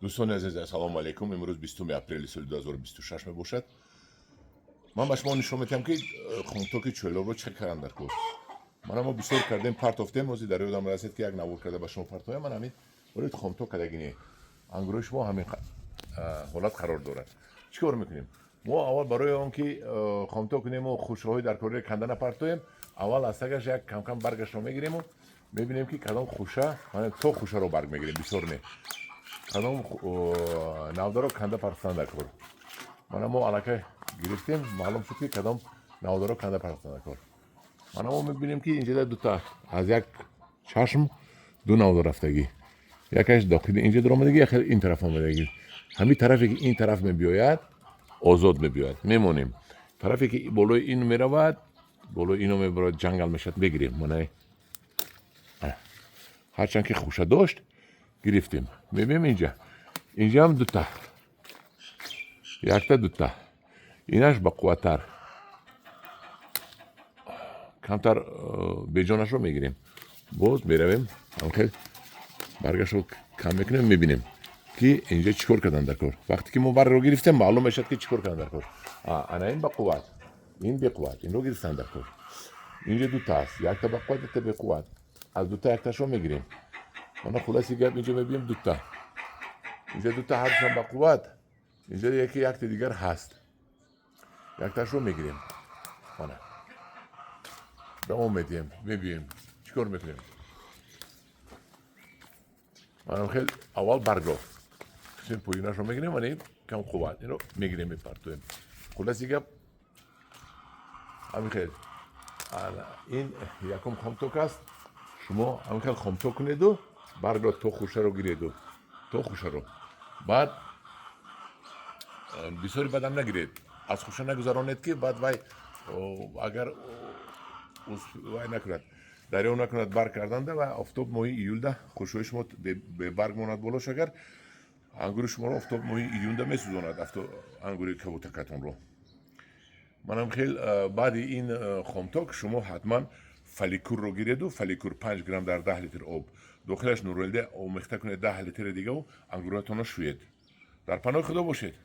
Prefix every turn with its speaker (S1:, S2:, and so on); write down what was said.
S1: Дӯстони азиз, ассалому алайкум. Имрӯз 20 апрели соли 2026 мебошад. Ман ба шумо нишон медиҳам, ки хомтоки чӯйлобро чӣ кардам дар кор. Мана, мо бисёр кардем, партофтем. Ҳозир дар ёдам расид, ки як навор карда ба шумо партоям. Ман ҳамин боред хомток кардагине ангурои шумо ҳамин ҳолат қарор дорад. Чӣ кор мекунем мо? Аввал, барои он ки хомток кунему хушаҳои дар корро канда напартоем, аввал аз тагаш як камкам баргашро мегириму мебинем, ки кадом хуша, то хушаро барг мегирем, бисёр не, кадом навдаро канда партофтан дар кор. Мана, мо аллакай гирифтем, маълум шуд, ки кадом навдаро канда партофтан дар кор. Мана, мо мебинем, ки инҷода дута аз як чашм ду навда рафтагӣ, якаш дохили инҷа даромадагӣ, яке ин тараф омадагӣ. Ҳамин тарафе, ки ин тараф мебиёяд, озод мебиёяд, мемонем. Тарафе, ки болои ин меравад, болои ино мебарояд, ҷангал мешавад, мегирем. Мана, ҳарчанд ки хуша дошт, гирифтем. Мебинем, инҷа, инҷаам дута, якта, дута, инаш бақувваттар, камтар беҷонашро мегирем. Боз меравем, ҳамхел баргашро кам мекунем, мебинем, ки инҷа чӣ кор кардан дар кор. Вақте ки мо баргро гирифтем, маълум мешавад, ки чӣ кор кардан дар кор. Ана, ин бақувват, ин беқувват, инро гирифтан дар кор. Инҷа дута аст, якта бақувват, якта беқувват, аз дута якташро мегирем. Мана, хулоси гап, инҷа мебинем дута, инҷа дута, ҳардушам бақувват. Инҷа яке, якта дигар ҳаст, якташро мегирем. Мана, давом медиҳем, мебием, чӣ кор мекунем. Манам хел аввал баргро, қисми поёнашро мегирем. Мана, кам қувват, ино мегирем, мепартоем. Хулоси гап, ҳамин хел ин якум хомток аст. Шумо ҳамин хел хомток кунеду баргро то хушаро гиреду, то хушаро. Баъд бисёри бадам нагиред, аз хуша нагузаронед, ки баъд вай агар вай накунад, дарё накунад барг карданда ва офтоб моҳи июлда хушҳои шумо бебарг монад болош. Агар ангури шуморо офтоб моҳи июнда месӯзонад, ангури кабутакатонро. Манам хел баъди ин хомток шумо ҳатман Фоликурро гиреду, Фоликур 5 грамм дар 10 литр об, дохилаш Нурелде омехта кунед, 10 литри дигаву ангуратонро шӯед. Дар паноҳи Худо бошед.